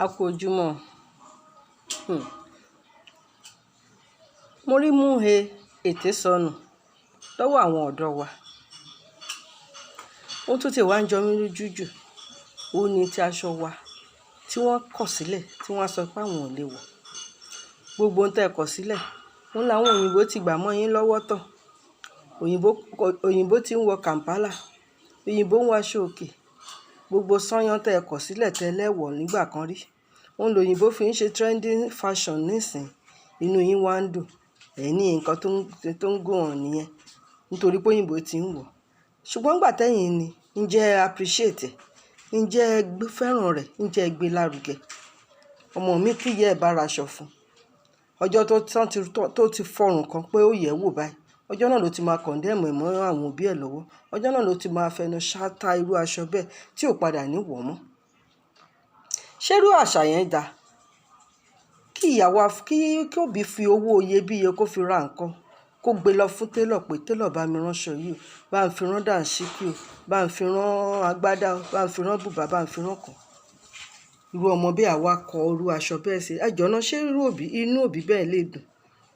A kú ojúmọ́. Mo rí mú he ètè sọnù lọ́wọ́ àwọn ọ̀dọ́ wa. Ohun tó ti wá ń jọ mí lójú jù, òun ni ti aṣọ wa tí wọ́n kọ̀ sílẹ̀, tí wọ́n á sọ pé àwọn ò lè wọ̀. Gbogbo ohun tí ẹ kọ̀ sílẹ̀, òun làwọn òyìnbó ti gbà mọ́ yín lọ́wọ́ tán. Òyìnbó, òyìnbó tí ń wọ Kampala, òyìnbó ń wọ aṣọ òkè. Gbogbo sányán tí ẹ kọ̀ sílẹ̀ tẹ́lẹ̀ wọ̀ nígbà kan rí, òun lòyìnbó fi ń ṣe trending fashion nísìnyí. Inú yín wá ń dùn. Ẹ̀ ní nǹkan tó ń go on nìyẹn, nítorí pé òyìnbó tí ń wọ̀. Ṣùgbọ́n ìgbà tẹ́yìn ni, ǹjẹ́ ẹ appreciate ẹ̀? Ǹjẹ́ ẹ fẹ́ràn rẹ̀? Ǹjẹ́ ẹ gbé lárugẹ? Ọmọ mi tí ìyá ẹ bá ra aṣọ fún, ọjọ́ tó ti fọrùn kan pé ó yẹ̀ wò báyìí, ọjọ́ náà ló ti máa condemn ẹ̀ mọ́ àwọn òbí ẹ̀ lọ́wọ́. Ọjọ́ náà ló ti máa fẹnu ṣáta irú aṣọ bẹ́ẹ̀ tí ò padà ní wọ̀ mọ́. Ṣé irú àṣà yẹn dà? Kí ìyàwó, kí òbí fi owó iyebíye kó fi ra nǹkan, kó gbe lọ fún tailor pé, "Tailor, bá mi rán aṣọ yìí o, bá ń fi rán dàǹṣíkí o, bá ń fi rán agbádá o, bá ń fi rán bùbá, bá ń fi rán kan." Irú ọmọ bẹ́ẹ̀ á wá kọ irú aṣọ bẹ́ẹ̀ sí. Ẹ jọ̀ọ́ ná, ṣé irú òbí, inú òbí bẹ́ẹ̀ lè dùn?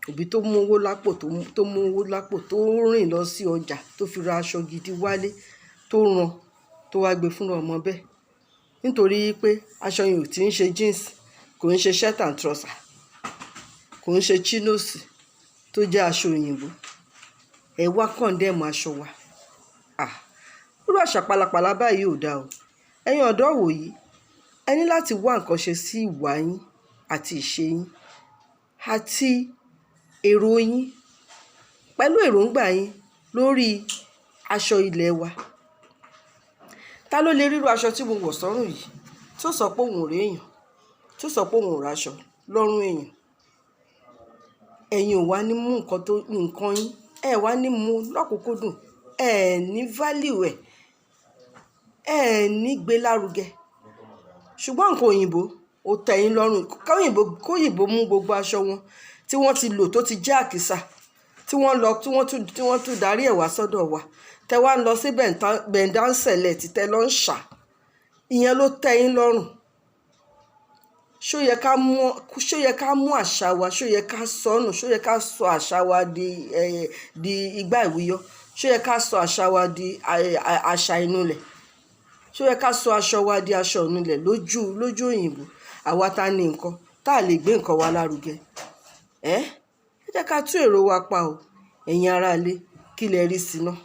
Òbí tó mú owó lápò, tó mú owó lápò, tó rìn lọ sí ọjà, tó fi ra aṣọ gidi wálé, tó rán, tó wá gbé fún ọmọ bẹ́ẹ̀. Nítorí pé aṣọ yẹn ò tí ń ṣe jeans, kò ń ṣe shirt and trouser, kò ń ṣe chinos tó jẹ́ aṣọ òyìnbó. Ẹ wá condemn aṣọ wa. Ah! Irú àṣà pálapàla báyìí ò dáa o. Ẹ̀yin ọ̀dọ́ ìwòyí, ẹ ní láti wá nǹkan ṣe sí ìwà yín àti ìṣe yín àti èrò yín pẹ̀lú èròǹgbà yín lórí aṣọ ilẹ̀ wa. Ta ló lè rí irú aṣọ tí mo wọ̀ sọ́rùn yìí tí ó sọ pé òun ò rí èèyàn, tí ó sọ pé òun ò ráṣọ lọ́rùn èèyàn? Ẹ̀yin ò wá ní mú nǹkan tó nǹkan yín, ẹ wá ní mú lọ́kùnkúndùn, ẹ ní value ẹ̀, ẹ ní gbé lárugẹ. Ṣùgbọ́n nǹkan òyìnbó ó tẹ́ yín lọ́rùn. Kóyìnbó, kóyìnbó mú gbogbo aṣọ wọn tí wọ́n ti lò tó ti jẹ́ àkísà, tí wọ́n lọ, tí wọ́n tún darí ẹ̀ wá sọ́dọ̀ wa, tẹ wá ń lọ sí Bend Select, tẹ lọ ń ṣà, ìyẹn ló tẹ́ yín lọ́rùn. Ṣó yẹ ká mú àṣà wa? Ṣó yẹ ká sọnù? Ṣó yẹ ká sọ àṣà wa di igbá ìwúyọ́? Ṣó yẹ ká sọ àṣà wa di àṣà ìnulẹ̀? Ṣó yẹ ká sọ aṣọ wa di aṣọ ìnulẹ̀ lójú òyìnbó? Àwa ta ní nǹkan tá a lè gbé nǹkan wa lárugẹ. Ẹ́ jẹ́ ká tún èrò wa pa o. Ẹ̀yin ará ilé, kí lẹ rí sí náà?